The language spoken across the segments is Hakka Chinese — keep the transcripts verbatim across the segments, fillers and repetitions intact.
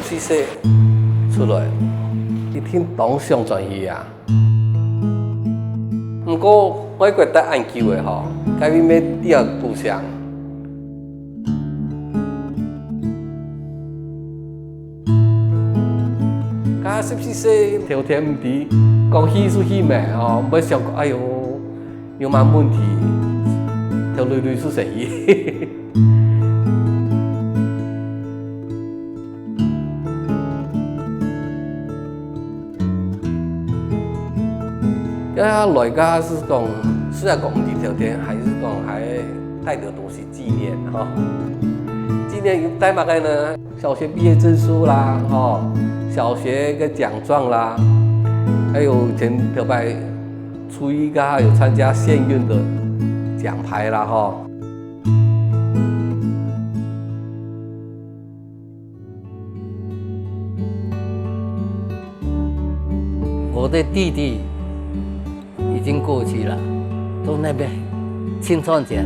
四歲出來，一定當想轉去啊。毋過外國待恁久个吼，該位乜知啊故鄉。該十四歲頭天毋知，講去就去咩吼，毋會想講，哎喲，有麼問題，頭鐳鐳就先去。 該來个係講，雖然講毋知條件，還係講還帶點東西紀念吼。紀念有帶麼个呢？小學畢業證書啦，吼，小學个獎狀啦，還有前頭擺初一个有參加縣運的獎牌啦，吼。 我的弟弟已經過去了，都那邊青春節，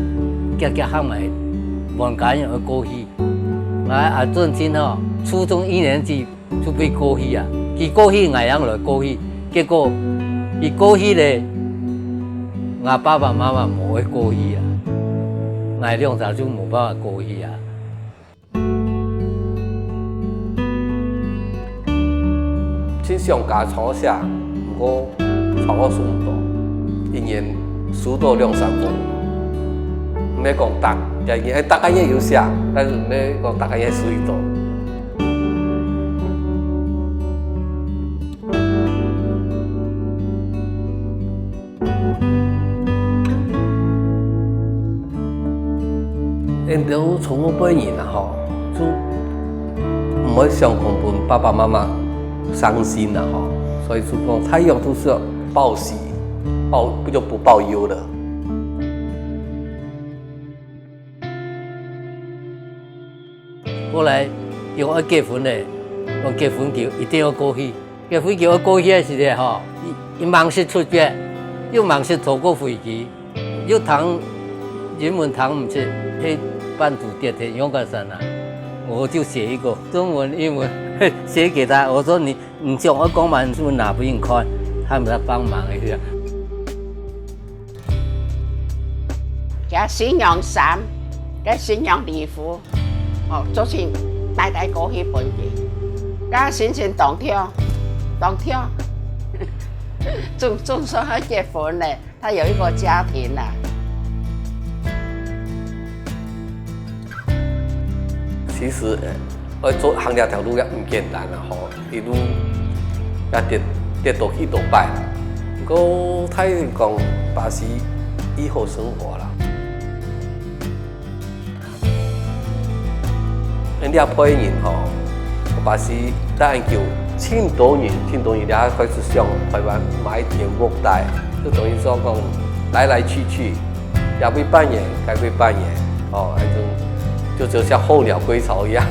遽遽喊𠊎換家人而過去。𠊎阿俊清吼，初中一年級就被過去啊，佢過去，𠊎也來過去，結果佢過去咧，𠊎爸爸媽媽無會過去啊，𠊎兩儕就無辦法過去啊。 盡想家長寫，毋過長个收毋到，一年收到兩三封。毋係講逐，一年，哎，逐個月有寫，但是毋係講逐個月收到。 𠊎兜中國人啊吼，就毋會想講分爸爸媽媽傷心啊吼，所以就講太陽都是要報喜，報，就不報憂了。 後來又愛結婚咧，講結婚期一定愛過去。結婚期愛過去个時節吼，佢，佢吂識出國，又吂識坐過飛機，又聽英文聽毋識，係半途跌天，用个啥啊？我就寫一個中文、英文寫給他，我說你，你想愛講麼，你就拿分佢看，他們來幫忙一下。 佢新娘衫，該新娘禮服，哦，做成帶帶過去分佢。該心情當暢，當暢。總，總算愛結婚咧，他有一個家庭啦。其實，呃，愛做行這條路也毋簡單啊，吼。 一路也跌，跌倒幾多擺。毋過大人講，巴西已好生活啦。𠊎這輩人吼，巴西當久，盡多人，盡多人也開始想台灣買間屋仔，就等於說講，來來去去，這位半年，該位半年，哦，反正就，就像候鳥歸巢一樣。